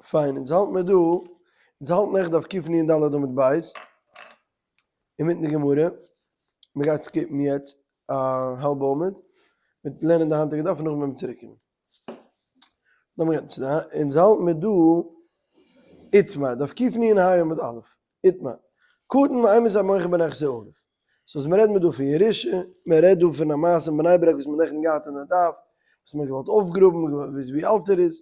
פיין, אונז האלט מיר דא, אונז האלטן עכט דף קנ"ד עמוד ב', אינמיטן די גמרא, מען גייט skip ן יעצט א האלבע עמוד, מיט לערנען די היינטיגע דף און נאכדעם וועלן מיר צוריק קומען. לאמיר גיין צו די, אונז האלט מיר דא, איתמר, דף קנ"ה עמוד א', איתמר, קטן מאימתי מוכר בנכסי אביו. so אז מ'רעדט מיר דא פון ירושה, מען רעדט דא פון א מעשה אין בני ברק וואס מ'האט נעכטן געהאט אין די דף, וואס מ'האט געוואלט אויפגראבן ווי אלט ער איז,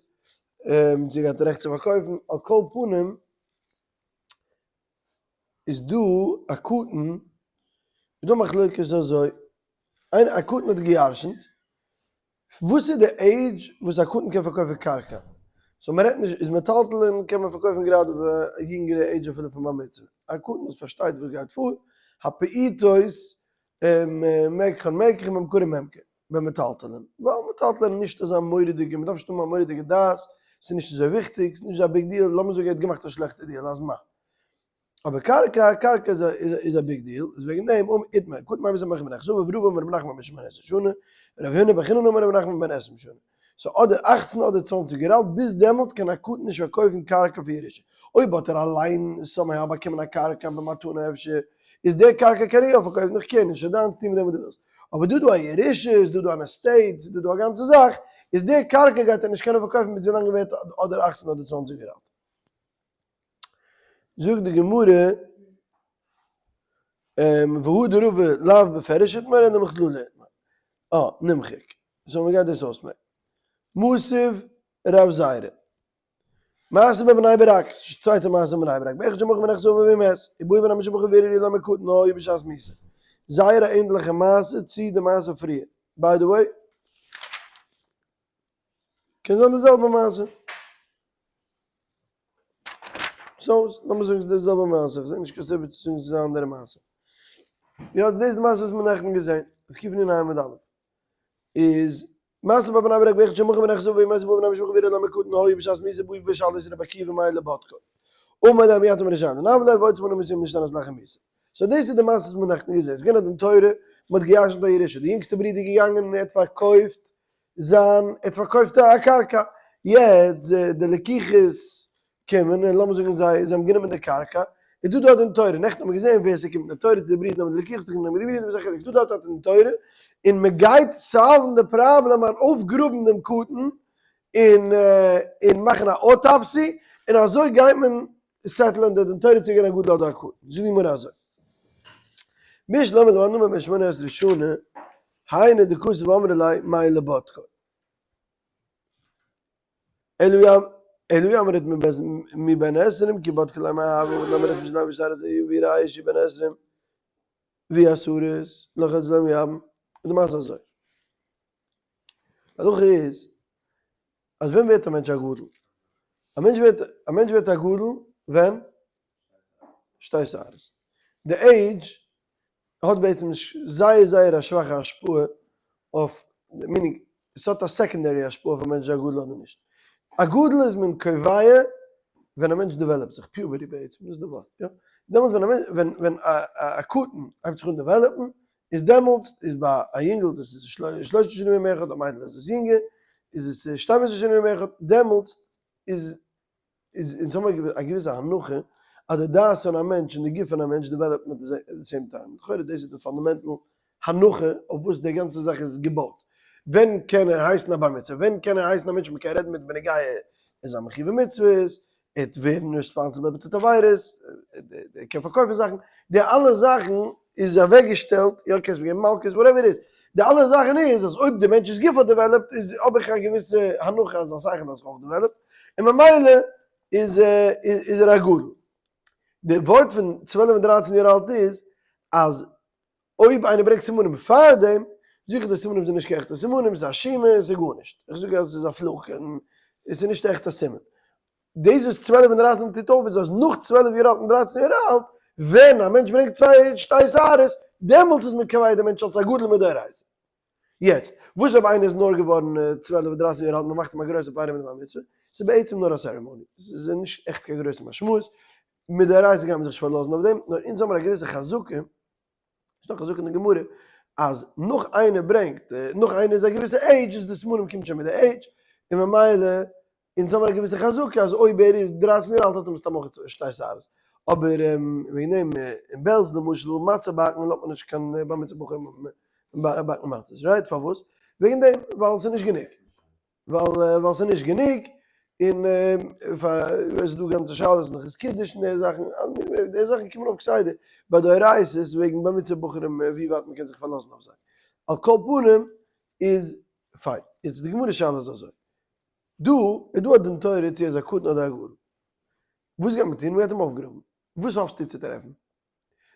צו ער האט רעכט צו פארקויפן, על כל פנים איז דא א קטן, איז דא מחלוקת אזוי, איינער א קטן האט גע'ירש'נט, וואס איז די עידזש וואס א קטן קען פארקויפן קרקע? so מען רעדט נישט, איז מטלטלין קען מען פארקויפן גראדע ביי א יונגערע עידזש אפילו פון בר מצוה. א קטן וואס פארשטייט וואס גייט פאר, הפעוטות מקחן מקח וממכרין ממכר, במטלטלין. ווייל מטלטלין איז נישט אזא מורא'דיגע, מען דארף נישט האבן א מורא'דיגע דעת, ס'איז נישט אזוי וויכטיג, ס'איז נישט אזא big deal, לאמיר זאגן ער האט געמאכט א שלעכטע deal, אז מה? אבער קרקע, קרקע איז א איז א big deal, איז וועגן דעם אמ איתמר, קודם מאימתי מוכר בנכסי אביו רבא אמר רב נחמן בן שמונה עשרה שנה, רב הונא בר חיננא אמר רב נחמן בן עשרים שנה. so אדער אכצן אדער צוואנציג יאר אלט, ביז דעמאלטס קען א קטן נישט פארקויפן קרקע פון ירושה. אויב האט ער אליין somehow באקומען א קרקע במתנה אפשר, איז די קרקע קען ער יא פארקויפן, איך care נישט, ס'איז דיינס טו מיט דעם וואס דו ווילסט. אבער דא דא א ירושה, איז דא דא אן estate, ס'איז דא דא א גאנצע זאך, איז די קרקע גייט ער נישט קענען פארקויפן ביז ווילאנג ער ווערט אדער אכצן אדער צוואנציג יאר אלט. זאגט די גמרא, והא דרבא לאו בפירוש איתמר אלא מכללא איתמר. אה, נמחק. so מ'גייט דאס אויסמעקן. מתיב רב זירא. מעשה בבני ברק, צווייטע מעשה אין בני ברק, באחד שמכר בנכסי אביו ומת, ובאו בני משפחה והרהרו לו אם קטן היה בשעת מיתה. זייער א ענדליכע מעשה צו די מעשה פריער. by the way. קען זיין די זעלבע מעשה. so, לאמיר זאגן ס'איז די זעלבע מעשה, איך זע נישט קיין סיבה צו זאגן ס'איז א אנדערע מעשה. יא, דאס איז די מעשה וואס מ'האט נעכטן געזען, אויף קנ"ה עמוד א'. איז, מעשה בבני ברק באחד שמכר בנכסי אביו ומת ובאו בני משפחה והרהרו לו אם קטן היה בשעת מיתה ובאו ושאלו את רבי עקיבא מהו לבודקו. אמר להם אי אתם רשאים לנוולו ועוד סימנים מסוימים להשתנות לאחר מיתה. so דאס איז די מעשה וואס מ'האט נעכטן געזען. ס'איז געווען א דין תורה, מ'האט גע'ירש'נט א ירושה. די יונגסטע ברודער איז געגאנגען און ער האט פארקויפט זיין, ער האט פארקויפט א קרקע, יעצט די לקוחות קומען און לאמיר זאגן זיי זיי האבן גענומען די קרקע, איז דא דארט דין תורה, נעכטן האט מען געזען ווער ס'קומט אין תורה, צו די ברידער נעמען די לקוחות, די נעמען די ברידער, וואס א חילוק, ס'דא דארט א דין תורה, און מען גייט solve ן די פראבלעם אן אויפגראבן דעם קטן, און און מאכן א autopsy, און אזוי גייט מען settle ען די דין תורה צו געבן א גדול אדער א קטן, זאגט די גמרא אזוי. בשלמא למאן דאמר בן שמונה עשרה שנה, היינו דכתב ואמרי ליה מהו לבודקו. אלא אי אמרת מבן עשרים כי בדקו ליה מאי הוי אמרת למה רחמי שלא ושאר אז אי ראיה שבן עשרים ועשרות לחץ לא מייבם. איז די מעשה אזוי. די הלכה איז אז ווען ווערט א מענטש א גדול? א מענטש ווערט א מענטש ווערט א גדול ווען? שתי שערות. די עידזש האט בעצם זייער זייער א שוואכע השפעה אויף, meaning עס האט א secondary השפעה אויף א מענטש איז א גדול אדער נישט. א גדול איז מען קובע ווען א מענטש develop ט זיך, puberty בעצם, דאס איז די ווארט, יא. דעמאלטס ווען א מענטש, ווען ווען א קטן הייבט זיך אן develop ן, איז דעמאלטס איז ביי א יונגל דאס איז שלושה שנים ויום אחד, א מיידל איז עס יונגער, איז עס שתים עשרה שנים ויום אחד, דעמאלטס איז איז אונז האבן א געוויסע הנחה אז די דעת פון א מענטש און די גוף פון א מענטש develop ט מיט די same time, לכאורה דאס איז די fundamental הנחה אויף וואס די גאנצע זאך איז געבויט. ווען קען ער הייסן א בר מצוה? ווען קען ער הייסן א מענטש מ'קען רעדן מיט בנוגע ער איז א מחיוב מצוות, ער וועט ווערן responsible מיט די עבירות, ער קען פארקויפן זאכן, די אלע זאכן איז אוועקגעשטעלט, יא קענסט מיר געבן מלקות whatever it is, די אלע זאכן איז אז אויב די מענטש איז גוף האט develop ט איז האב איך א געוויסע הנחה אז זיין שכל האט זיך אויך develop ט, און ממילא איז איז ער א גדול. די ווארט פון צוועלף און דרייצן יאר אלט איז אז אויב איינער ברענגט סימנים פאר דעם, זאג איך די סימנים זענען נישט קיין עכטע סימנים, ס'איז א שומא, ס'איז גארנישט. איך זאג אז ס'איז א fluke און עס איז נישט עכט א סימן. דאס וואס צוועלף און דרייצן טוט אויף איז אז נאך צוועלף יאר אלט און דרייצן יאר אלט, ווען א מענטש ברענגט צוויי שתי שערות, דעמאלטס איז מען קובע דעם מענטש אלס א גדול מדאורייתא. יעצט, וואס אויב איינער איז נאר געווארן צוועלף אדער דרייצן יאר אלט, מען מאכט אים א גרויסע party מיט די בר מצוה, ס'איז בעצם נאר א ceremony, ס'איז נישט עכט קיין גרויסע משמעות, מדאורייתא גייט מען זיך נישט פארלאזן אויף דעם, נאר אונז האמיר א געוויסע חזקה, ס'איז דא חזקה אין די גמרא, אז נאך איינער ברענגט, נאך איינער איז א געוויסע עידזש, איז די סימנים קומט שוין מיט די עידזש, און ממילא. אונז האבן א געוויסע חזקה אז אויב ער איז דרייצן יאר אלט האט ער מסתם אויך שתי שערות. אבער וועגן דעם אין בעלז למשל מצה באקן לאזט מען נישט קיין בר מצוה בחורים באקן מצות, right? פארוואס? וועגן דעם, ווייל ס'איז נישט גענוג. ווייל ווייל ס'איז נישט גענוג, און פאר עס איז דא גאנצע שאלות נאך איז קידוש און די זאכן, די זאכן קומען אויף כסדר ביי דאורייתא'ס וועגן בר מצוה בחורים ווי ווייט מ'קען זיך פארלאזן אויף זיי. על כל פנים איז פיין. יעצט די גמרא שאלה איז אזוי. דא איז דא א דין תורה צו ער איז א קטן אדער א גדול. וואס גייט מען טון? מ'גייט אים אויפגראבן. וואס האפסטו צו טרעפן?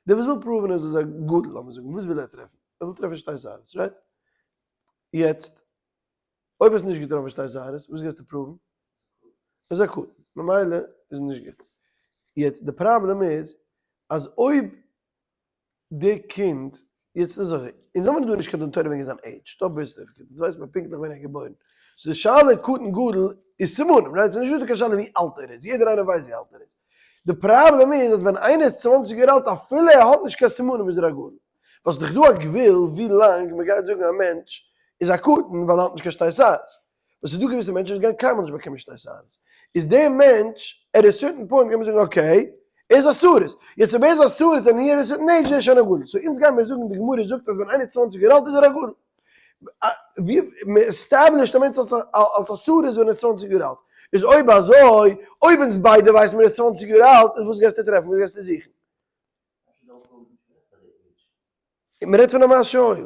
דער וואס וויל prove ן אז ער איז א גדול, לאמיר זאגן, וואס וויל ער טרעפן? ער וויל טרעפן שתי שערות, right? יעצט, אויב האסט נישט געטראפן שתי שערות, וואס גייסטו prove ן? ער איז א קטן, ממילא איז נישט גוט. יעצט, די פראבלעם איז, אז אויב די קינד, יעצט איז אזוי, אונז האבן דא נישט קיין דין תורה וועגן זיין עידזש, ס'דא birth certificate, אונז ווייסט מען פונקטליך ווען ער איז געבוירן, so די שאלה קטן גדול איז סימנים, right? ס'איז נישטא דא קיין שאלה ווי אלט ער איז, יעדער איינער ווייסט ווי אלט ער איז. די פראבלעם איז אז ווען איינער איז צוואנציג יאר אלט אפילו ער האט נישט קיין סימנים איז ער א גדול. ווייל ס'איז דאך דא א גבול ווי לאנג מ'גייט זאגן א מענטש איז א קטן ווייל ער האט נישט קיין שתי שערות. ווייל ס'איז דא געוויסע מענטשן וואס גייען קיינמאל נישט באקומען שתי שערות. איז דער מענטש at a certain point גייט מען זאגן okay, ער איז א סריס. יעצט אויב ער איז א סריס און he at a certain age איז ער שוין א גדול. so אונז גיימיר זאגן די גמרא זאגט אז ווען איינער איז צוואנציג יאר אלט איז ער א גדול. ווי מען establish ט א מענטש אלס א סריס ווען ער איז צוואנציג יאר אלט. איז אויב אזוי, אויב אונז ביידע ווייסן מיר ער איז צוואנציג יאר אלט, איז וואס גייסטו טרעפן? וואס גייסטו זוכן? מען רעדט פון א מעשה שהיה.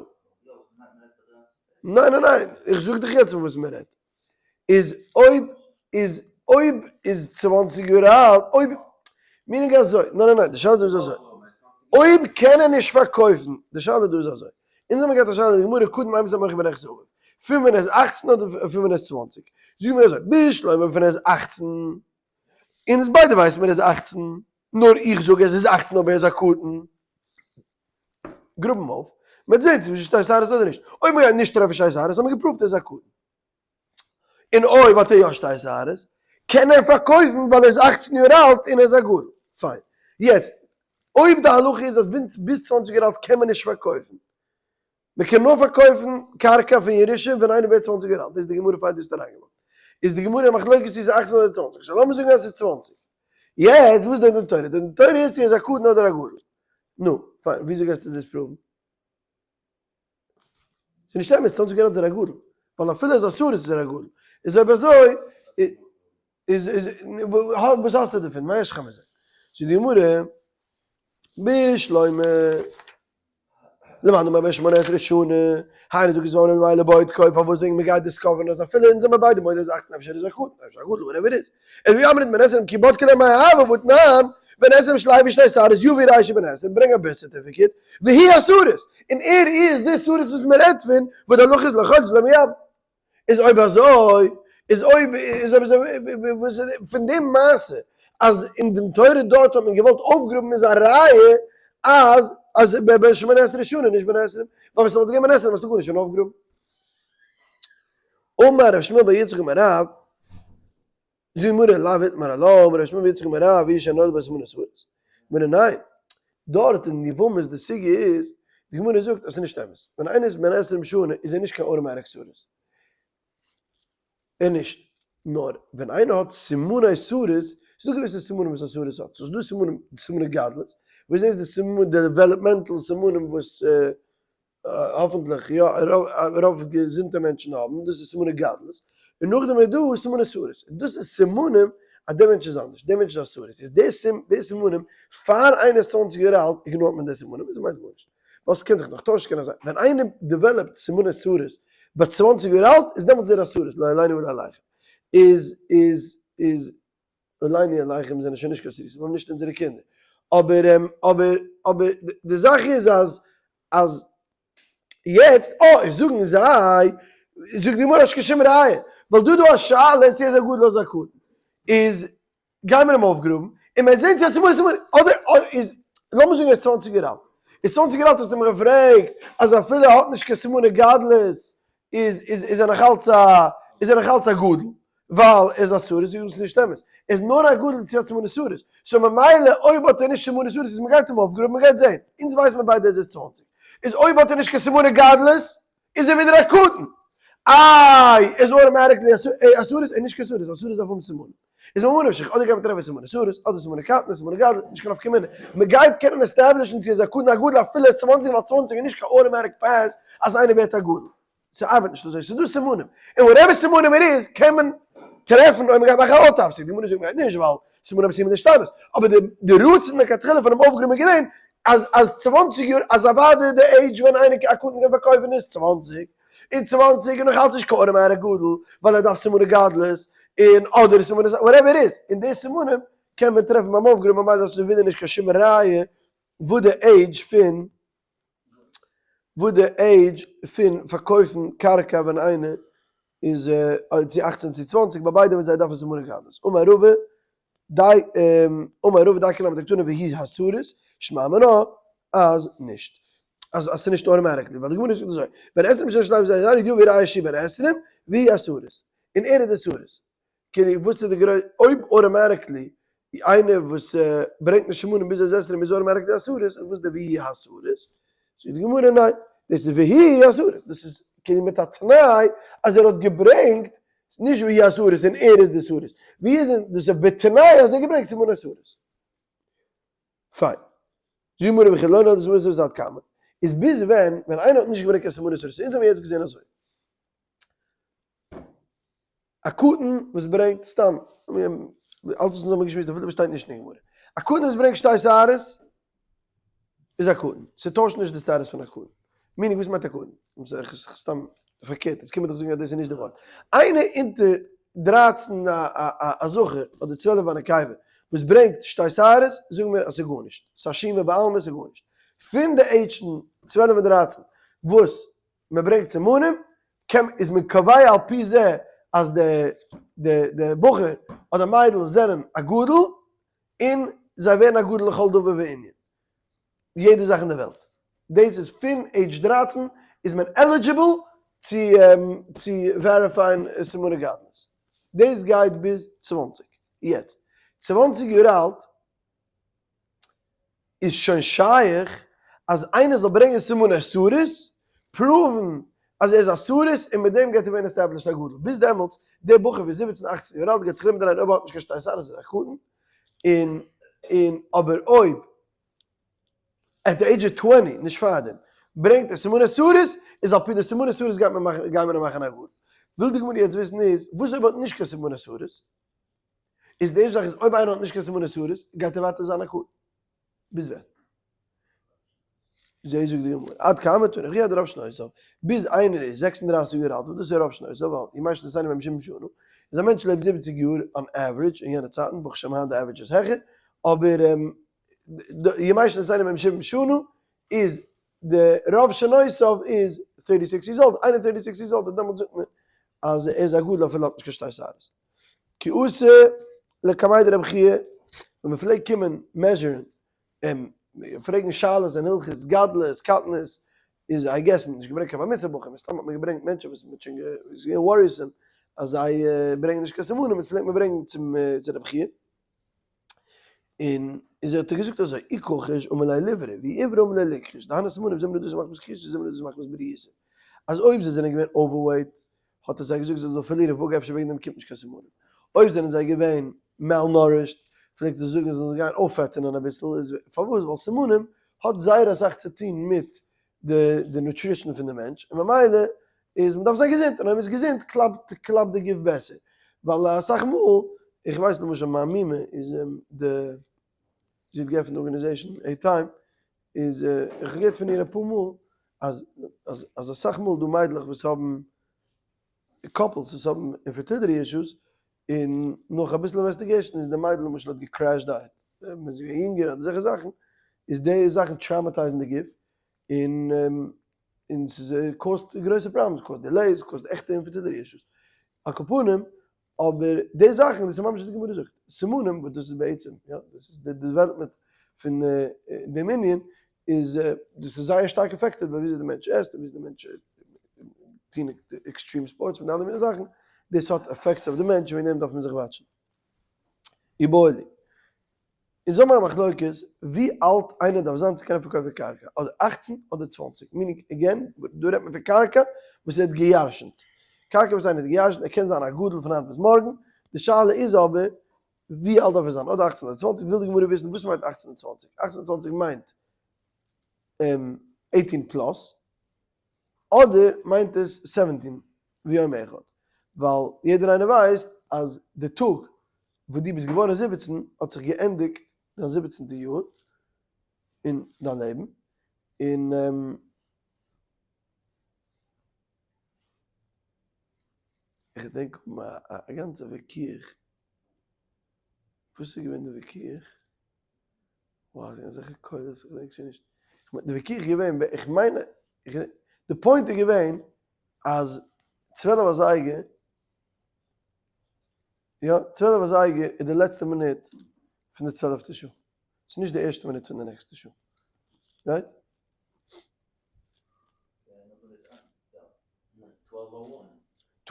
ניין ניין ניין, איך זאג דיך יעצט פון וואס מען רעדט. איז אויב איז אויב איז צוואנציג יאר אלט, אויב, meaning אזוי, ניין ניין ניין, די שאלה דא איז אזוי, אויב קען ער נישט פארקויפן, די שאלה דא איז אזוי, אונז האבן געהאט א שאלה אין די גמרא קודם איינמאל זיי מוכר בנכסי אביו, פון ווען ער איז אכצן אדער פון ווען ער איז צוואנציג? זאגן מיר אזוי, בשלמא פון ער איז אכצן, אונז ביידע ווייסן מיר ער איז אכצן, נאר איך זאג עס איז אכצן אבער ער איז א קטן. גראב אים אויף, מ'וועט זען צו ס'איז שתי שערות אדער נישט. אויב מ'גייט נישט טרעפן שתי שערות האט מען גע prove ט ער איז א קטן. און אויב האט ער יא שתי שערות קען ער פארקויפן ווייל ער איז אכצן יאר אלט און ער איז א גדול. פיין. יעצט, אויב די הלכה איז אז ביז צוואנציג יאר אלט קען מען נישט פארקויפן, מען קען נאר פארקויפן קרקע פון ירושה ווען איינער ווערט צוואנציג יאר אלט, דאס איז די גמרא פאר דו האסט אריינגעמאכט, איז די גמרא א מחלוקת צו ס'איז אכצן אדער צוואנציג, so לאמיר זאגן אז ס'איז צוואנציג, יעצט וואס איז די דין תורה? די דין תורה איז צו ער איז א קטן אדער א גדול, נו, פיין, וויאזוי גייסטו דאס prove ן? ס'איז נישט אמת, צוואנציג יאר אלט איז ער א גדול, ווייל אפילו איז א סריס איז ער א גדול, איז אויב אזוי איז איז וואס האסטו דערפון? מה יש לך מזה? זאגט די גמרא, בשלמא למאן דאמר בן שמונה עשרה שנה, היינו דקא סברינן ממילא בודקו, פארוואס וועגן מ'גייט discover ן אז אפילו אונז זעמער ביידע מודה אז אכצן אפשר איז ער קטן, אפשר א גדול, whatever it is. אלא אי אמרת בן עשרים כי בדקו ליה מאי הוי והתנן, בן עשרים שלו שתי שערות יביא ראיה שבן עשרים, ברענג א birth certificate, והוא הסריס, און ער איז די סריס וואס מ'רעדט פון, וואס די הלכה איז לחולץ ולמייבם. איז אויב אזוי, איז אויב איז אויב אזוי, וואס איז פון די מעשה אז אין דין תורה דארט האט מען געוואלט אויפגראבן איז א ראיה אז אז בן שמונה עשרה שנה נישט בן עשרים, ווייל ווען ס'וואלט געווען בן עשרים וואלסטו גארנישט ווען אויפגראבן. אמר ר' שמואל בר יצחק אמר רב, זאגט די גמרא לאו איתמר עלה, אמר ר' שמואל בר יצחק אמר רב, איש הנולד בו סימני סריס. גמרא ניין, דארט אין יבמות די סוגיא איז, די גמרא זאגט אז ס'איז נישט אמת, ווען איינער איז בן עשרים שנה איז ער נישט קיין automatic סריס, ער נישט, נאר ווען איינער האט סימני סריס, ס'איז דא געוויסע סימנים וואס א סריס האט, ס'איז דא סימנים, סימני גדלות, וואס דאס איז די סימנים, די developmental סימנים וואס האפענטליך יא, רוב געזונטע מענטשן האבן, דאס איז סימני גדלות, און נאכדעם איז דא סימני סריס, און דאס איז סימנים אז דער מענטש איז אנדערש, דער מענטש איז א סריס, איז די סימנים פאר איינער איז צוואנציג יאר אלט ignore ט מען די סימנים, דאס מיינט גארנישט, ווייל ס'קען זיך נאך טוישן, קען זיין ווען איינער develop ט סימני סריס ביי צוואנציג יאר אלט איז דעמאלטס ער א סריס, לא עלינו ולא עליכם, איז איז איז עלינו עליכם זענען שוין נישט קיין סריסים, אבער נישט אונזערע קינדער, אבער אבער אבער די זאך איז אז אז יעצט אה זאגן זיי, זאגט די גמרא נישט קיין שום ראיה, ווייל דא איז דא א שאלה צו ער איז א גדול אדער א קטן, איז גיימער אים אויפגראבן און מ'וועט זען צו ער האט סימנים סימנים, אדער איז לאמיר זאגן ער איז צוואנציג יאר אלט, איז צוואנציג יאר אלט האסטו מיך געפרעגט אז אפילו ער האט נישט קיין סימני גדלות איז איז איז ער נאך אלץ א איז ער נאך אלץ א גדול, ווייל ער איז א סריס, זאג איך ס'איז נישט אמת, ער איז נאר א גדול צו האט סימני סריס, so ממילא אויב האט ער נישט סימני סריס איז מ'גייט אים אויפגראבן מ'גייט זען, אונז ווייסן מיר ביידע אז ער איז צוואנציג, איז אויב האט ער נישט קיין סימני גדלות איז ער ווידער א קטן. איי איז automatically א סריס און נישט קיין סריס, ווייל סריס דארף האבן סימנים. איז ממה נפשך, אדער גייט מען טרעפן סימני סריס, אדער סימני קטנות, סימני גדלות, נישט קיין נפקא מינה. מען גייט קענען establish ן צו ער איז א קטן א גדול אפילו ער איז 20 ווייל 20 איז נישט קיין automatic pass אז איינער ווערט א גדול. ס'ארבעט נישט אזוי, ס'איז דא סימנים. און whatever סימנים ער איז, קען מען טרעפן אויב מ'גייט מאכן א autopsy. די גמרא זאגט מ'גייט נישט ווייל סימנים עשויים להשתנות. אבער די די רצון לכתחילה פונעם אויפגראבן איז געווען אז אז 20 יאר אז אוודאי די עידזש ווען איינער א קטן קען פארקויפן איז 20, און 20 איז נאך אלץ נישט קיין automatic גדול ווייל ער דארף סימני גדלות און אדער סימני whatever איז. און די סימנים קען מען טרעפן ביים אויפגראבן ממילא האסטו ווידער נישט קיין שום ראיה וואס די עידזש פון וואס די עידזש פון פארקויפן קרקע ווען איינער איז צו 18 צו 20, ביי ביידע ווען זיי דארפן סימני גדלות. אמר רבא די אמר רבא דייקא נמי דקתני והוא הסריס, שמע מינה אז נישט. אז אז ס'נישט automatically, ווייל די גמרא זאגט אזוי, בן עשרים שנה שלוים זיי זיין יביא ראיה שהוא בן עשרים והוא הסריס, און ער איז די סריס. כאילו וואס איז די גרויס אויב automatically איינער וואס ברענגט נישט סימנים ביז ער איז עשרים איז automatically א סריס, איז וואס די והוא הסריס? זאגט די גמרא ניין, דאס איז והוא הסריס, דאס איז כאילו מיט א תנאי אז ער האט געברענגט, נישט והוא הסריס און ער איז די סריס, ווי איז דאס איז בתנאי אז ער האט געברענגט סימני סריס. פיין. זאגט די גמרא וכי לא נודע סימני סריס עד כמה, איז ביז ווען ווען איינער האט נישט געברענגט קיין סימני סריס, אונז האבן יעצט געזען אזוי. א קטן וואס ברענגט, סתם, אלץ וואס אונז האבן געשמועסט אפילו וואס שטייט נישט אין גמרא, א קטן וואס ברענגט שתי שערות איז א קטן, ס'טוישט נישט די status פון א קטן. meaning וואס מיינט א קטן? סתם פארקערט, יעצט קומט מען דאך זאגן אז דאס איז נישט די ווארט. איינער אונטער 13 א זכר אדער 12 א נקבה וואס ברענגט שתי שערות, זאגן מיר אז ס'איז גארנישט, ס'איז א שומא בעלמא, ס'איז גארנישט. פון די עידזש פון 12 און 13 וואס מען ברענגט סימנים, קען איז מען קובע על פי זה אז די די די בחור אדער מיידל זענען א גדול, און זיי ווערן א גדול לכל דבר וענין, יעדע זאך אין די וועלט. דאס איז פון עידזש 13 איז מען eligible צו צו verify ען סימני גדלות. דאס גייט ביז 20. יעצט, 20 יאר אלט איז שוין שייך אז איינער זאל ברענגען סימני סריס, prove ן אז ער איז א סריס און מיט דעם גייט ער ווערן established א גדול. ביז דעמאלטס, דער בחור ווי 17 18 יאר אלט גייט זיך ארומדרייען אויב ער האט נישט קיין שתי שערות איז ער א קטן, און און אבער אויב at the age of 20, נישט פארדעם, ברענגט ער סימני סריס, איז על פי די סימני סריס גייט מען מאכן גייט מען אים מאכן א גדול. וויל די גמרא יעצט וויסן איז, וואס אויב ער האט נישט קיין סימני סריס? איז די ערשטע זאך איז אויב איינער האט נישט קיין סימני סריס גייט ער ווייטער זיין א קטן. ביז ווען? אזוי זאגט די גמרא, עד כמה תני רבי חייא עד רוב שנותיו, ביז איינער איז 36 יאר אלט, וואס דאס איז רוב שנותיו, ווייל ימי שנותינו בהם שבעים שנה, איז א מענטש לעבט 70 יאר on average אין יענע צייטן, ברוך השם היינט די average איז העכער, אבער ימי שנותינו בהם שבעים שנה איז די רוב שנותיו איז 36 years old, איינער 36 years old, דעמאלטס זאגט מען אז ער איז א גדול אפילו האט נישט קיין שתי שערות. כי אתו לקמיה דרבי חייא, ווען מען פלעגט קומען measure ן און פרעגן שאלות אין הלכות גדלות, קטנות, איז I guess מען האט נישט געברענגט קיין בר מצוה בחורים, מסתם האט מען געברענגט מענטשן וואס מען האט שוין איז געווען worrisome אז זיי ברענגען נישט קיין סימנים, איז פלעגט מען ברענגען צום צו רבי חייא, און איז האט ער געזאגט אזוי, אי כחיש אמר ליה ליברא, ואי איברא אמר ליה ליכחיש, דהני סימנים זימנא דאתי מחמת כחושה זימנא דאתי מחמת בריותא, אז אויב זיי זענען געווען overweight האט ער זיי געזאגט זיי זאלן פארלירן וואג אפשר וועגן דעם קומט נישט קיין סימנים. אויב זענען זיי געווען malnourished פלעגט ער זאגן זיי זאלן גיין אויפפעטענען אביסל, איז פארוואס? ווייל סימנים האט זייער אסאך צו טון מיט די די nutrition פון די מענטש, און ממילא איז מ'דארף זיין געזונט, און אויב מ'איז געזונט קלאפט קלאפט די גוף בעסער, ווייל אסאך מאל, איך ווייס למשל מיין מומע איז די זי האט געעפנט organization עי טיים, איז איך האב געהערט פון איר אפאר מאל אז אז אז אסאך מאל דא מיידלעך וואס האבן couples וואס האבן infertility issues און נאך אביסל investigation איז די מיידל למשל האט גע crash diet ווען זי איז געווען יונגער אדער אזעלכע זאכן איז די זאכן traumatize ן די גוף און און ס'איז cause ט גרויסע problems cause ט delays cause ט עכטע infertility issues על כל פנים אבער די זאכן, דאס איז ממש וואס די גמרא זאגט, סימנים, וואס דאס איז בעצם, יא, דאס איז די development פון דעם ענין, איז דאס איז זייער שטארק affected ביי וויאזוי די מענטש עסט, און וויאזוי די מענטש טוהן extreme sports מיט אלע מיני זאכן, דאס האט effects אויף די מענטש, און וועגן דעם דארף מען זיך watch ן. איבעיא להו. אונז האבן א מחלוקת ווי אלט איינער דארף זיין צו קענען פארקויפן קרקע, אדער 18 אדער 20, meaning again, דא רעדט מען פון קרקע וואס ער האט געירשנט. קרקע וואס איינער האט געירשנט, ער קען זיין א גדול פון היינט ביז מארגן, די שאלה איז אבער ווי אלט דארף ער זיין, אדער אכצן אדער צוואנציג, וויל די גמרא וויסן וואס מיינט אכצן און צוואנציג, אכצן און צוואנציג מיינט eighteen plus, אדער מיינט עס seventeen ויום אחד, ווייל יעדער איינער ווייסט אז די טאג וואס דו ביסט געווארן 17 האט זיך געענדיגט דיין זיבעצנטע יאר אין דיין לעבן, און איך געדענק האבן א גאנצע וויכוח, וואס איז געווען די וויכוח? וואו ס'איז געווען אזעלכע קולות איך געדענק שוין נישט, די וויכוח איז געווען, איך מיין, די point איז געווען אז 12 אזייגער, יא, 12 אזייגער איז די לעצטע מינוט פון די צוועלפטע שעה, ס'איז נישט די ערשטע מינוט פון די נעקסטע שעה, right?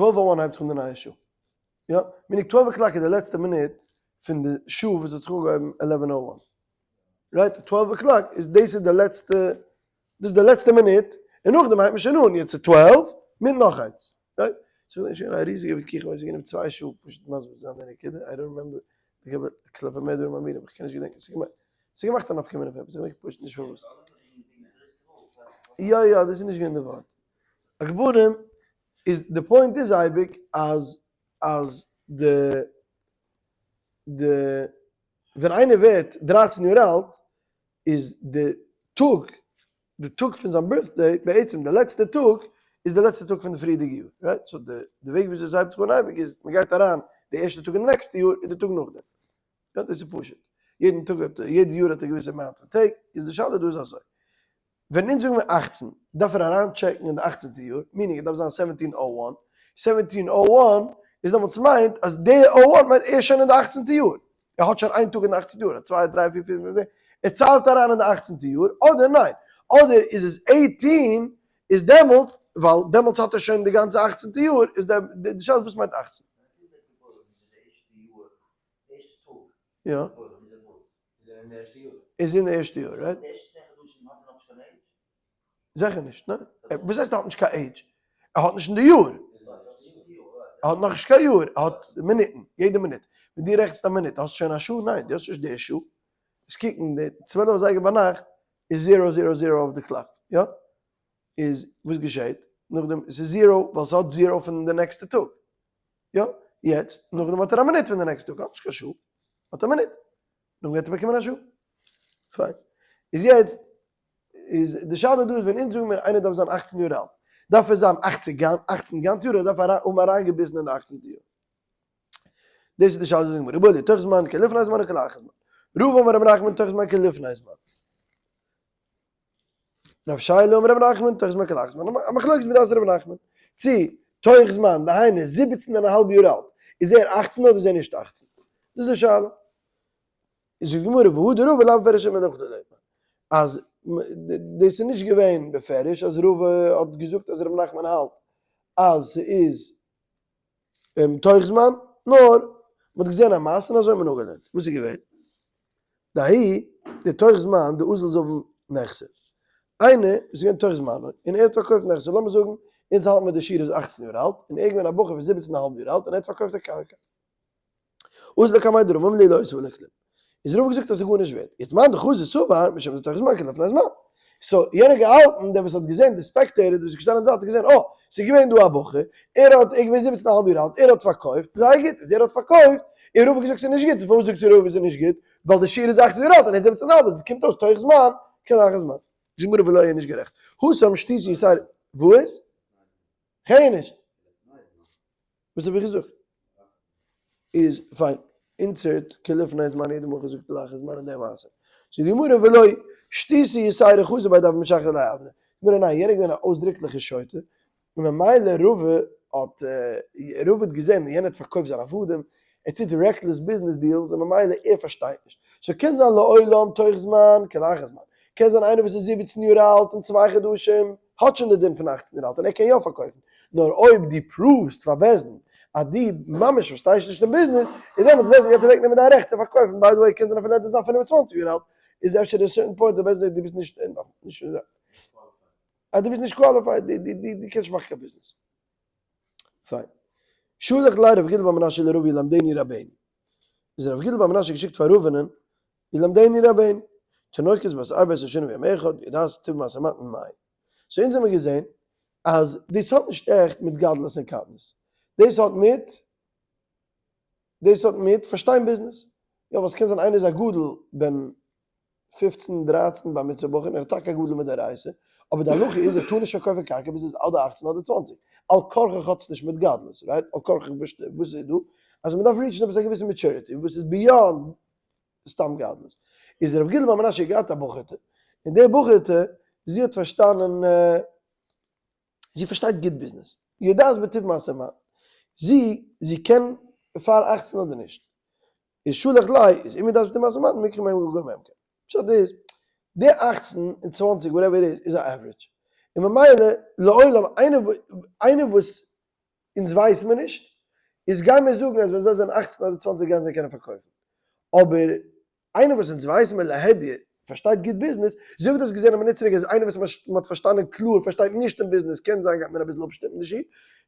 12 הייבט זיך אן די נייע שעה. יא, meaning 12 o'clock איז די לעצטע מינוט פון די שעה וואס האט זיך אנגעהויבן 11:01. Right? 12 o'clock איז דאס איז די לעצטע, דאס איז די לעצטע מינוט, און נאכדעם הייבט מען שוין אן, יעצט איז 12 מיט נאך איינס. Right? ס'איז געווען שוין א ריזיגע וויכוח, כ'ווייס נישט, גענומען צוויי שעה פשוט מסביר צו זיין די נקודה, I don't remember, כלפי מה דברים אמורים, איך קען נישט געדענקען, ס'איז געמאכט א נפקא מינה פאר עפעס, איך געדענק פשוט נישט פארוואס. יא יא, דאס איז נישט געווען די ווארט. הגבורים איז די point איז אייביג אז אז די די ווען איינער ווערט 13 יאר אלט איז די טאג די טאג פון זיין birthday בעצם די לעצטע טאג איז די לעצטע טאג פון די פריערדיגע יאר, right? So די די וועג וויאזוי עס הייבט זיך אן אייביג איז מען גייט אריין די ערשטע טאג אין די נעקסטע יאר און די טאג נאכדעם. יא דאס איז פשוט. יעדן טאג האט יעדע יאר האט א געוויסע amount פון טעג, איז די שאלה דא איז אזוי. ווען אונז זאגן מיר 18 דארף ער אריין טשעקן אין די אכצנטע יאר, meaning ער דארף זיין 1701, 1701 איז דעמאלטס מיינט אז די 01 מיינט ער איז שוין אין די אכצנטע יאר, ער האט שוין איין טאג אין די אכצנטע יאר, א צוויי דריי פיר פינף זעקס, ער ציילט אריין אין די אכצנטע יאר, אדער ניין, אדער איז עס 18 איז דעמאלטס, ווייל דעמאלטס האט ער שוין די גאנצע אכצנטע יאר, איז די שאלה וואס מיינט 18. יא. איז אין די ערשטע יאר, right? זיכער נישט, ניין. וואס הייסט ער האט נישט קיין עידזש? ער האט נישט אין די יאר. ער האט נאכנישט קיין יאר, ער האט מינוטן, יעדע מינוט. ווען דו רעכנסט א מינוט, האסט שוין א שעה? ניין, דו האסט נישט די שעה. עס קוקן, די 12 אזייגער ביינאכט איז zero zero zero אויף די clock, יא? איז וואס געשעט? נאכדעם, עס איז zero ווייל עס האט zero פון די נעקסטע טאג. יא? יעצט, נאכדעם האט ער א מינוט פון די נעקסטע טאג, האט נישט קיין שעה, האט א מינוט. נאכדעם גייט ער באקומען א שעה. פיין. איז יעצט, איז די שאלה דא איז ווען אונז זאגן מיר איינער דארף זיין 18 יאר אלט, דארף ער זיין 18 גאנץ יאר אדער דארף ער האבן אריינגעביסן אין די אכצנטע יאר? דאס איז די שאלה דא אין גמרא. איבעיא להו, תוך זמן כלפני זמן או כלאחר זמן? רבא אמר רב נחמן תוך זמן כלפני זמן. רב שיילא אמר רב נחמן תוך זמן כלאחר זמן. א מחלוקת בדעת רב נחמן. צי תוך זמן, דהיינו 17 און א האלב יאר אלט, איז ער 18 אדער איז ער נישט 18? דאס איז די שאלה. איז די גמרא והא דרבא לאו בפירוש אמר לך דלא. אז דאס איז נישט געווען בפירוש אז רבא האט געזאגט אז רב נחמן האלט אז ס'איז תוך זמן, נאר מ'האט געזען א מעשה און אזוי האט מען אפגעלערנט. וואס איז געווען? דהאי די תוך זמן די אזל זבין נכסי. איינער איז געווען תוך זמן און ער האט פארקויפט נכסי, לאמיר זאגן אונז האלטן מיר די שיעור איז 18 יאר אלט און ער איז געווען א בחור פון 17 א האלב יאר אלט און ער האט פארקויפט א קרקע. אזל לקמיה דרבא אמר ליה לא הוסיף עליה כלום. איז רבא געזאגט אז ס'איז גארנישט ווערט. יעצט מאן דחזא סבר משום דתוך זמן כלפני זמן. So יענער געהאלטן, דער וואס האט געזען די spectator, דער וואס איז געשטאנען אין זייט האט געזען, אה, ס'איז געווען דא א בחור, ער האט, ער איז געווען 17 א האלב יאר אלט, ער האט פארקויפט, זייער גוט, אז ער האט פארקויפט, און רבא געזאגט ס'איז נישט גוט, פארוואס זאגסטו רבא ס'איז נישט גוט? ווייל די שיעור איז 18 יאר אלט און ער איז 17 א האלב, עס קומט אויס תוך זמן כלאחר זמן. זאגט גמרא ולא איז נישט גערעכט. התם שתיתא יתירא, וואס? כ'הער נישט. וואס האב איך געזאגט? איז פיין, insert כלפני זמן יעדע מאל כ'זאג כלאחר זמן אין די מעשה. זאגט די גמרא ולא שתיתא יתירא חזא ביה דהוה משחרר ליה עבדי. גמרא ניין, יענער איז געווען א אויסדריקליכע שוטה, און ממילא רבא האט רבא האט געזען ווי יענער האט פארקויפט זיינע עבדים, ער טוט reckless business deals און ממילא ער פארשטייט נישט. So קען זיין לעולם תוך זמן כלאחר זמן. קען זיין איינער וואס איז 17 יאר אלט און צוויי חדשים האט שוין די דין פון 18 יאר אלט און ער קען יא פארקויפן. נאר אויב דו prove סט פאר בית דין אז דו ממש פארשטייסט נישט אין ביזנעס, איז דעמאלטס בית דין גייט אוועק נעמען דיין רעכט צו פארקויפן. By the way קען זיין אפילו ער איז נאך 25 יאר אלט, איז אפשר די certain point אז בית דין זאגט דו ביסט נישט, נישט, אז דו ביסט נישט qualified, דו קענסט נישט מאכן קיין ביזנעס. פיין. שלח ליה רב גידל בר מנשה לרבא ילמדנו רבינו. איז רב גידל בר מנשה געשיקט פאר רבינ'ן ילמדנו רבינו. תינוקת בת ארבע עשרה שנה ויום אחד, יודעת טיב משא ומתן מהו. so אונז האמיר געזען אז דאס האט נישט עכט מיט גדלות און קטנות. דאס האט מיט דאס האט מיט פארשטיין ביזנעס. יא ווייל ס'קען זיין איינער איז א גדול בן פופצן דרייצן בר מצוה בחור און ער איז טאקע א גדול מדאורייתא, אבער די הלכה איז ער טאר נישט פארקויפן קרקע ביז ער איז אדער אכצן אדער צוואנציג. על כרחך האט עס נישט מיט גדלות, right? על כרחך וואס איז דא? אז מ'דארף reach ן עפעס א געוויסע maturity וואס איז beyond סתם גדלות. איז ר' גידל בר מנשה געהאט א בחור'טע, און די בחור'טע זי האט פארשטאנען זי פארשטייט גוט ביזנעס, יודעת בטיב משא ומתן, זי זי קען פאר אכצן אדער נישט, איז שלח ליה, איז אם יודעת בטיב משא ומתן מקחי ממכר גמור ממכר. פשט איז, די אכצן און צוואנציג whatever it is איז א average, און ממילא לעולם איינער איינער וואס אונז ווייס מיר נישט, איז גיי מיר זאגן אז ווען זיי זענען אכצן אדער צוואנציג גייען זיי קענען פארקויפן, אבער איינער וואס אונז ווייסן מיר להדיא פארשטייט גוט ביזנעס, אזוי ווי דו האסט געזען א מינוט צוריק אז איינער וואס מען האט פארשטאנען קלאר פארשטייט נישט אין ביזנעס קען זיין גייט מען אביסל אפשטופן די שיעור,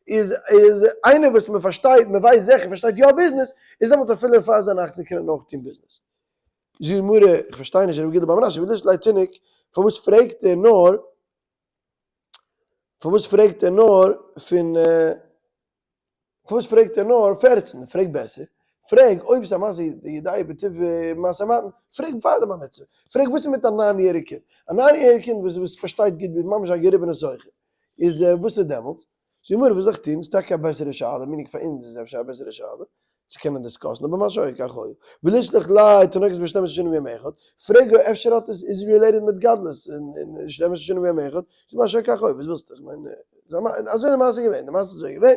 איז איז איינער וואס מען פארשטייט מען ווייסט זיכער פארשטייט יא ביזנעס, איז דעמאלטס אפילו פאר זיין אכצן קען ער נאך טון ביזנעס. זאגט די גמרא, איך פארשטיי נישט רבי גידל בר מנשה ולישאל ליה תינוק, פארוואס פרעגט ער נאר פארוואס פרעגט ער נאר פון פארוואס פרעגט ער נאר פערצן? פרעג בעסער, פרעג אויב ס'איז א מעשה יודע בטיב משא ומתן, פרעג פאר די בר מצוה, פרעג וואס איז מיט א ניין יעריג קינד, א ניין יעריג קינד וואס וואס פארשטייט גוט ווי ממש א געריבענע סוחר, איז וואס איז דעמאלטס? זאגט די גמרא וואס זאל איך טון, ס'איז טאקע א בעסערע שאלה, מיניג פאר אונז איז אפשר א בעסערע שאלה, צו קענען discuss ן, אבער מה שהיה כך היה, ולישלח ליה תינוקת בת שתים עשרה שנה ויום אחד, פרעג אויב אפשר האט עס איז related מיט גדלות און שתים עשרה שנה ויום אחד, מה שהיה כך היה, וואס ווילסטו, איך מיין, אזוי איז די מעשה געווען, די מעשה איז אזוי געווען,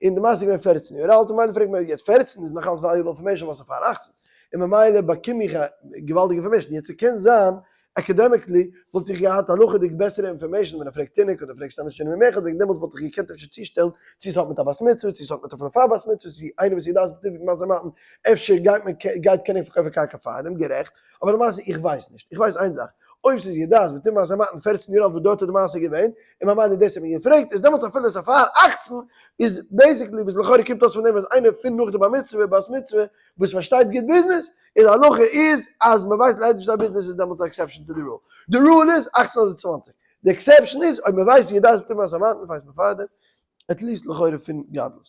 און די מעשה איז געווען פערצן יאר אלט, און ממילא פרעגט מען יעצט פערצן איז נאכאלץ valuable information ווייל ס'איז פאר אכצן, און ממילא באקום איך א געוואלדיגע information, יעצט ס'קען זיין academically וואלט איך געהאט הלכה'דיג בעסערע information ווען איך פרעג תינוק אדער פרעג שתים עשרה שנה ויום אחד, וועגן דעמאלטס וואלט איך געקענט אפשר צושטעלן צו ס'האט מיט א בת מצוה, צו ס'האט מיט אפילו פאר בת מצוה, צו איינער וואס איז דאס משא ומתן, אפשר גייט מען גייט קענען פארקויפן קרקע פארדעם, גערעכט, אבער למעשה איך ווייס נישט, איך ווייס איין זאך, אויב ס'איז יודעת בטיב משא ומתן פערצן יאר אלט וואס דארט איז די מעשה געווען, און ממילא דאס האט מען געפרעגט, איז דעמאלטס אפילו ס'איז פאר אכצן, איז basically וואס לכאורה קומט אויס פון דעם אז איינער פון נאך די בר מצוה, בת מצוה, וואס פארשטייט גוט ביזנעס, איז הלכה איז אז מען ווייסט ליידער נישט א ביזנעס איז דעמאלטס א exception to the rule. די rule איז אכצן אדער צוואנציג. די exception איז אויב מען ווייסט יודעת בטיב משא ומתן ווייסט מען פארדעם, at least לכאורה פון גדלות.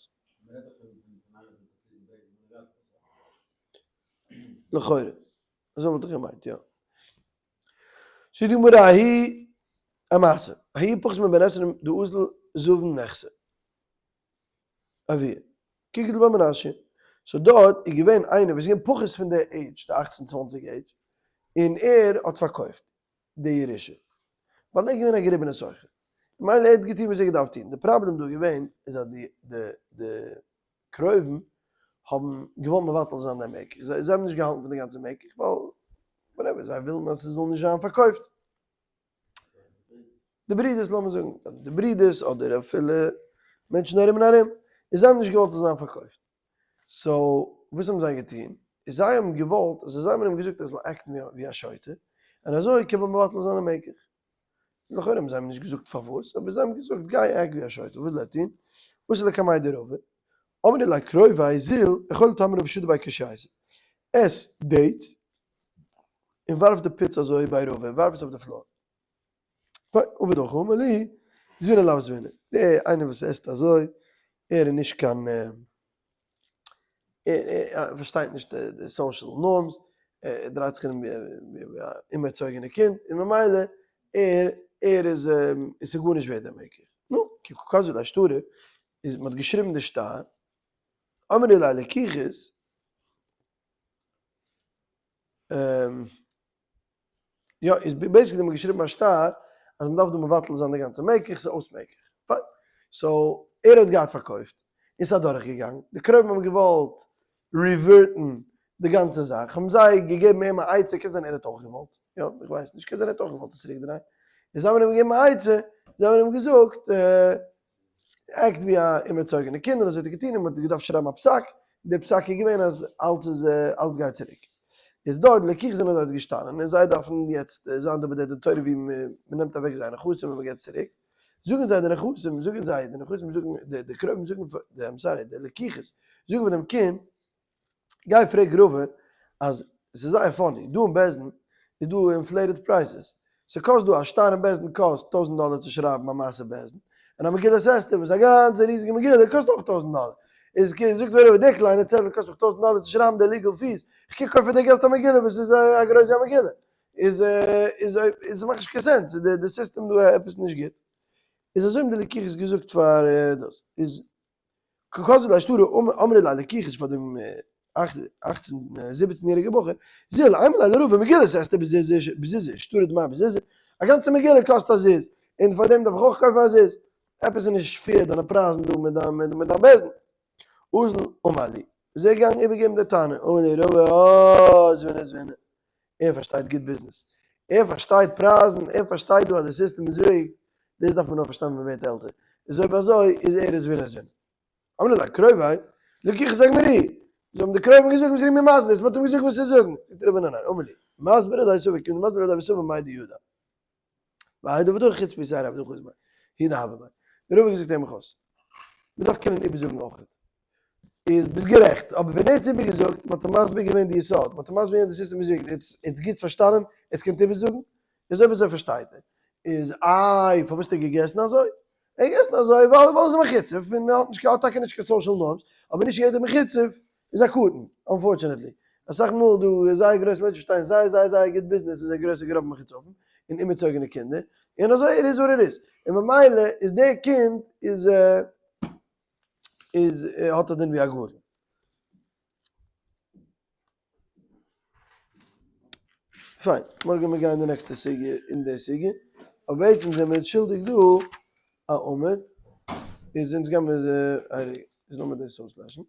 לכאורה. אזוי וואלט איך געמיינט, יא. זאגט די גמרא ההיא א מעשה, ההיא פחות מבן עשרים דאזל זבין נכסי. אבוה כי גידל בר מנשה, so דארט איז געווען איינער וואס איז געווען פחות פון די עידזש, די אכצן צוואנציג עידזש, און ער האט פארקויפט די ירושה, ווייל ער איז געווען א געריבענע סוחר, ממילא ער האט געטון וואס ער האט געדארפט טון, די פראבלעם דא איז געווען איז אז די די די קרובים האבן געוואלט מבטל זיין דעם מקח, זיי זיי האבן נישט געהאלטן פון די גאנצע מקח, ווייל whatever, זיי ווילן אז ס'זאל נישט זיין פארקויפט. די ברידערס לאמיר זאגן די ברידערס אדער אפילו מענטשן ארום און ארום, און זיי האבן נישט געוואלט זאל זיין פארקויפט, so וואס האבן זיי געטון, איז זיי האבן געוואלט, אז זיי האבן אים געזאגט ער זאל act ן ווי א שוטה, און אזוי קען מען מבטל זיין די מקח. לכאורה האבן זיי אים נישט געזאגט פארוואס, אבער זיי האבן געזאגט גיי act ווי א שוטה, וואס זאל ער טון, וואס איז לקמיה דרבא, אמרי ליה קרובי זיל אכול תמרי ושתי בי כושייתא, עס dates און ווארף די פיץ אזוי ביי רבא, ווארף עס אויף די floor. פיין, עביד הכי אמר להו, זבינא לאו זבינא, דער איינער וואס עסט אזוי, ער איז נישט קיין, ער פארשטייט נישט די social norms, ער דרייט זיך ארום ווי א אומערצויגענע קינד, און ממילא ער ער איז עס איז גארנישט ווערט דער מקח. נו, כי קא כתבי ליה שטרא, איז מען האט געשריבן די שטר, אמרי ליה לקוחות, יא, איז basically מ'האט געשריבן א שטר אז מ'דארף דא מבטל זיין די גאנצע מקח, ס'איז אויס מקח. פיין. so ער האט געהאט פארקויפט, און ס'איז אדורכגעגאנגען, די קרובים האבן געוואלט revert ן די גאנצע זאך, האבן זיי געגעבן אים א עצה, קען זיין ער האט אויך געוואלט, יא, איך ווייס נישט, קען זיין ער האט אויך געוואלט עס צוריקדרייען, און זיי האבן אים געגעבן א עצה, זיי האבן אים געזאגט, act ווי א אומערצויגענע קינד און אזוי האט ער געטון און מען האט געדארפט שרייבן א פסק, די פסק איז געווען אז אלץ איז אלץ גייט צוריק. איז דארט לקוחות זענען דארט געשטאנען און זיי דארפן יעצט זיין דא ביי די דין תורה ווי מען נעמט אוועק זייער נכסים און מען געבט צוריק. זאגן זיי די נכסים, זאגן זיי די נכסים, זאגן די די קרובים זאגן פאר די I'm sorry די לקוחות זאגן פאר דעם קינד, גיי פרעג רבא אז ס'איז זייער funny, דא אין בית דין איז דא inflated prices, ס'קאסט דא א שטר אין בית דין קאסט 1000 דאלער צו שרייבן א מעשה בית דין, און א מגילת אסתר וואס איז א גאנצע ריזיגע מגילה קאסט אויך 1000 דאלער, איז זאגט רבא דער קליינער צעטל קאסט מיך 1000 דאלער צו שרייבן די legal fees, איך קען קויפן די געלט א מגילה וואס איז א גרויסע מגילה, איז איז איז ס'מאכט נישט קיין sense, די סיסטעם דא עפעס נישט גוט, איז אזוי האבן די לקוחות געזאגט פאר דאס, איז כזו להשתרה אמרי לה לקוחות פאר דעם 18 17 יעריגע בחור, זיל אימא ליה לרבא מגילת אסתר בזוזא שטרא דמר בזוזא, א גאנצע מגילה קאסט א זוז, און פאר דעם דארף איך אויך קויפן א זוז, עפעס איז נישט fair דיינע פרייזן דא מיט דיין מיט דיין בית דין. אזל אמר להו, איז ער געגאנגען איבערגעבן די טענה, אמר ליה רבא אה זבינא זבינא, ער פארשטייט גוט ביזנעס, ער פארשטייט פרייזן, ער פארשטייט דא אז די סיסטעם איז rigged, דאס דארף מען נאר פארשטיין ווען מ'ווערט עלטער, איז אויב אזוי איז ער איז ווינער זון. אמרו ליה קרובי לקוחות גמרוה, זיי האבן די קרובים געזאגט וואס רימי מזל איז, מ'האט אים געזאגט וואס צו זאגן, זאגט רבא ניין ניין, אמר להו, מסביר ליה סבא קומט מסביר ליה סבא מאי דידע, והאי דבר דהכי חוצפא יתירא עבדא חזי ביה, הוא דהוה ביה, דער רבי האט געזאגט אים איך מ'דארף קענען איבערזאגן אויך. איז ביסט גערעכט, אבער ווען ער האט איבערגעזאגט, מ'האט אים מסביר געווען די יסוד, מ'האט אים מסביר געווען די סיסטעם איז rigged, ער האט גוט פארשטאנען, ער קען איבערזאגן, איז אויב אזוי פארשטייט ער. איז איי, פארוואס האט ער געגעסן אזוי? ער האט געגעסן אזוי ווייל ער איז א מחוצף, און ער האט נישט, האט טאקע נישט קיין social norms, אבער נישט יעדער מחוצף איז א קטן, unfortunately. אסאך מאל דא זייער גרויסע מענטשן פארשטייען זייער זייער זייער גוט ביזנעס און זענען גרויסע גראבע מחוצפים און אומערצויגענע קינדער, און אזוי it is what it is. און ממילא איז דער קינד איז איז האט א דין ווי א גדול. פיין, מארגן מיר גייען די נעקסטע סוגיא אין די סוגיא, אבער בעצם זענען מיר יעצט שולדיג דא א עמוד, איז אונז גיימיר איז לאמיר דאס אויסלעשן.